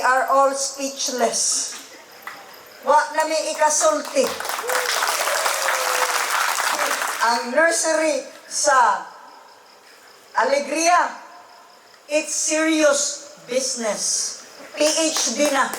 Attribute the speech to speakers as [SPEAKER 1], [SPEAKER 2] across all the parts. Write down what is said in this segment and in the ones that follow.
[SPEAKER 1] We are all speechless. Wa na mi ikasulti. Ang nursery sa Alegria, it's serious business. PhD na.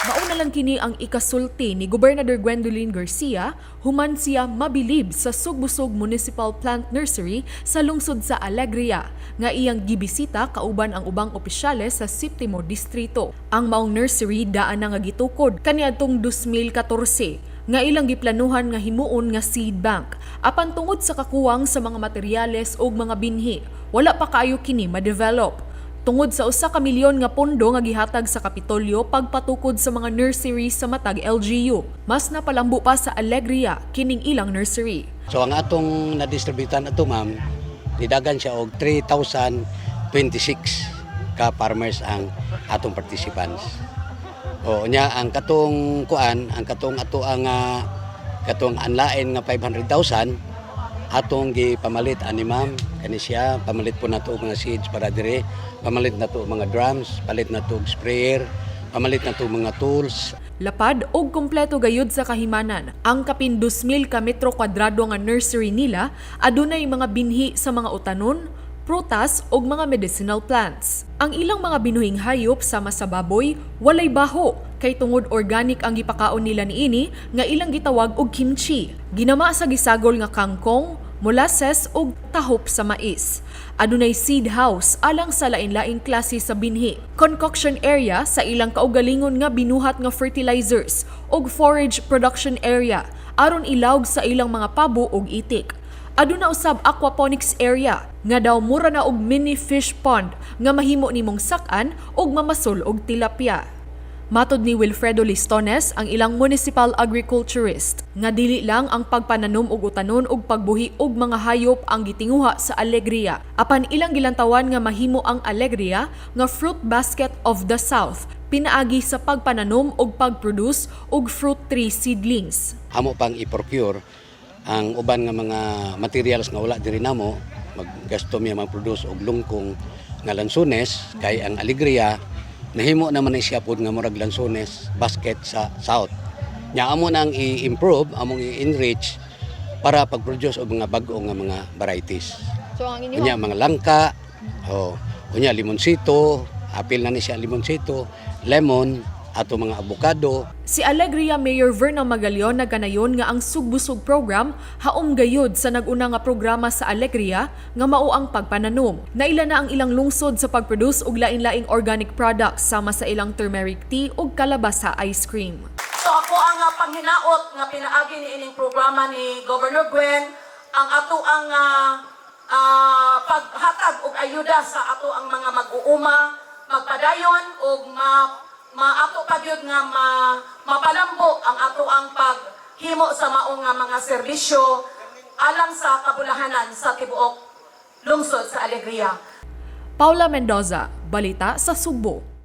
[SPEAKER 2] Mauna lang kini ang ikasulti ni Gobernador Gwendolyn Garcia human siya mabilib sa Sugbusog Municipal Plant Nursery sa lungsod sa Alegria nga iyang gibisita kauban ang ubang opisyales sa Septimo Distrito. Ang maong nursery daan na nga gitukod kaniadtong 2014 nga ilang giplanuhan nga himuon nga seed bank. Apan tungod sa kakuwang sa mga materyales ug mga binhi, wala pa kaayo kini ma-develop. Tungod sa 1 ka milyon nga pondo nga gihatag sa Kapitolyo pagpatukod sa mga nursery sa matag LGU, mas napalambo pa sa Alegria kining ilang nursery.
[SPEAKER 3] So ang atong nadistributan ato, ma'am, nidagan siya og 3,026 ka farmers ang atong participants. O nya ang katong kuan, ang katong ato ang katong anlain nga 500,000 atong gipamalit ani, ma'am, kani siya, pamalit po nato og mga seeds para dire, pamalit nato og mga drums, palit nato og sprayer, pamalit nato og mga tools.
[SPEAKER 2] Lapad og kompleto gayud sa kahimanan. Ang kapin 2,000 ka metro kwadrado nga nursery nila adunay mga binhi sa mga utanon, prutas ug mga medicinal plants. Ang ilang mga binuhing hayop sama sa baboy, walay baho kay tungod organic ang gipakaon nila niini nga ilang gitawag og kimchi. Ginama sa gisagol nga kangkong, molasses ug tahop sa mais. Adunay seed house alang sa lain-laing klase sa binhi. Concoction area sa ilang kaugalingon nga binuhat nga fertilizers ug forage production area aron ilawg sa ilang mga pabo ug itik. Aduna usab aquaponics area nga daw mura na og mini fish pond nga mahimo nimong sak-an ug mamasol og tilapia. Matod ni Wilfredo Listones, ang ilang municipal agriculturist, nga dili lang ang pagpananom og utanon ug pagbuhi og mga hayop ang gitinguha sa Alegria. Apan ilang gilantawan nga mahimo ang Alegria nga fruit basket of the South pinaagi sa pagpananom ug pag-produce og fruit tree seedlings.
[SPEAKER 3] Amo pang i-procure ang uban nga mga materials nga wala diri namo. Maggasto miya mag-produce og lungkong nga lansones kay ang Alegria nahimo naman ni siya pod nga murag lansones basket sa south. Nya amo nang i-improve, among i-enrich para pag-produce og mga bag-o nga mga varieties.
[SPEAKER 4] So ang inyong
[SPEAKER 3] Unya mga langka, oh, unya limonsito, apil na ni siya limonsito, lemon, ato mga avocado.
[SPEAKER 2] Si Alegria Mayor Verna Magallon nagkanayon nga ang Sugbusog program haom gayud sa nag-una nga programa sa Alegria nga mao ang pagpananom. Naila na ang ilang lungsod sa pag-produce og lain-laing organic products sama sa ilang turmeric tea ug kalabasa ice cream.
[SPEAKER 5] So ako ang panghinaot nga pinaagi ni ining programa ni Governor Gwen, ang ato ang paghatag og ayuda sa ato ang mga mag-uuma magpadayon og maato pa gyud nga mapalambo ang ato ang paghimo sa mao nga mga serbisyo alang sa kabulahanan sa tibuok lungsod sa Alegria.
[SPEAKER 2] Paula Mendoza, Balita sa Sugbo.